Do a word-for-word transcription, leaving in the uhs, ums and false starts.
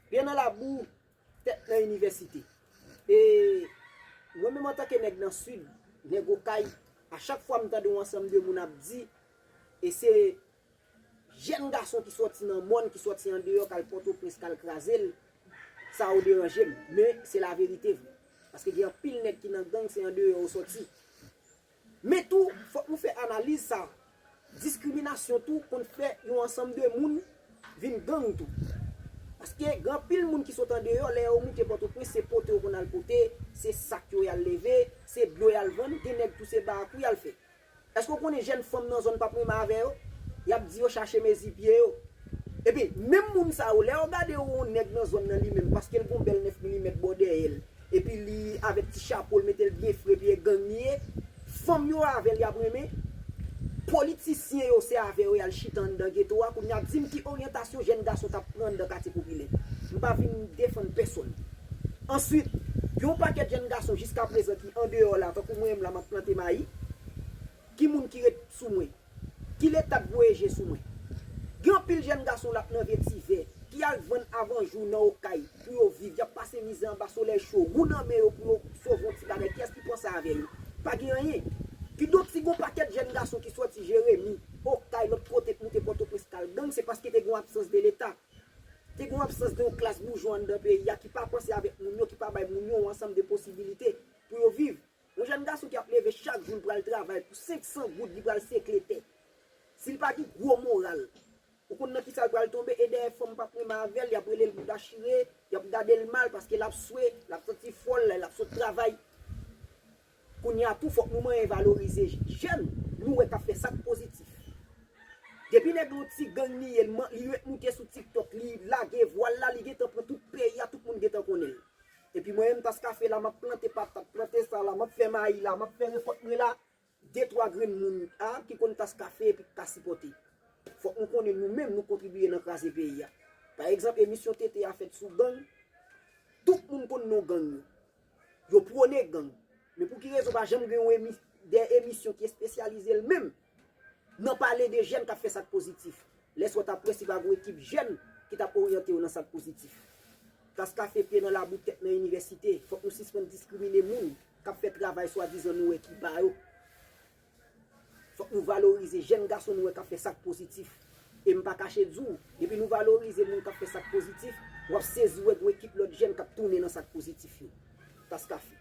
Pye nan labou, tèt nan inivèsite. E mwen menm antanke nèg nan Sid, nèg Okay, a chak fwa m tande yon ansanm de moun ap di, e se jèn gason ki sòti nan mòn, ki sòti andeyò, k al Pòtoprens, k al kraze l, sa yo deranje m. Men se laverite vre. Paske gen anpil nèg ki nan gang, se andeyò yo sòti. Men tou, fòk nou fè analiz sa. Diskriminasyon tou konn fè yon ansanm de moun vin gang tou. Paske gen anpil moun ki sot andeyò, lè yo moute Pòtoprens, se pote yo konn al pote, se sak yo y al leve, se dlo y al vann, gen nèg tou se bayakou y al fè. Èske w konnen jèn fanm nan zòn p ap renmen avè yo? Y ap di yo chache mezi pye yo. Epi, menm moun sa yo, lè yo gade yon nèg nan zòn nan li menm, paske l gon bèl nèf milimèt bò dèyè l, epi li avèk ti chapo l, mete l byen fre, epi e gang li ye, fanm yo avè l y ap renmen, politisyen yo se avè yo y al chita anndan geto a, kounye a di m ki oryantasyon jèn gason t ap pran anndan katye popilè. M pa vin defann pèsonn. Answit, gen yon pakèt jèn gason jiskaprezan ki andeyò la, tankou mwen menm la m ap plante mayi, ki moun ki ret sou mwen? Ki Leta k voye je sou mwen? Gen anpil jèn gason l ap nan vetivè, ki al vann avan jou nan Okay pou yo viv, y ap pase mizè anba solèy cho, wou nan men yo pou yo sove yon ti bagay, kiyès ki panse avè yo? Pa gen anyen. Kidonk, si gon pakèt jèn gason ki sòti Jeremi, Okay, lòt kote k moute Pòtoprens k al gang, se paske te gon absans de Leta. Te gon absans de yon klas boujwa anndan peyi a ki pa panse avèk moun yo, ki pa bay moun yo yon ansanm de posibilite pou yo viv. Yon jèn gason ki ap leve chak jou, l pral travay pou senk san goud, li pral sekle tè. Si l pa gen gwo moral, ou konn nan kisa l pral tonbe? E dèyè fanm p ap renmen avè l, y ap rele l bouda chire, y ap gade l mal paske l ap swe, l ap santi fòl, l ap sot travay. Kounye a tou, fòk nou manyen valorize jèn nou wè k ap fè sa k pozitif. Depi nèg yon ti gang li ye, li ret moute sou TikTok, li lage vwal la, li gentan pran tout peyi a, tout moun gentan konnen l. Epi mwen menm, Tas Kafe la, m ap plante patat, plante sa la, m ap fè mayi la, m ap fè rekòt mwen la, de twa grenn moun a ki konn Tas Kafe epi k ka sipòte. Fòk nou konnen nou menm nou kontribiye nan kraze peyi a. Pa egzanp, emisyon T T a fèt sou gang, tout moun konn non gang yo. Yo pwone gang. Men pou ki rezon pa janm gen yon emi, de emisyon ki espesyalize l menm nan pale de jèn k ap fè sa k pozitif? Lè sa w t ap wè si pa gon ekip jèn ki t ap oryante yo nan sa k pozitif. Tas Kafe, pye nan labou, tèt nan inivèsite. Fòk nou sispann diskrimine moun k ap fè travay swadizan nou wè ki pa yo. Fòk nou valorize jèn gason nou wè k ap fè sa k pozitif. E m pa kache di w, depi nou valorize moun k ap fè sa k pozitif, w ap sezi wè gon ekip lòt jèn k ap tounen nan sa k pozitif yo. Tas Kafe.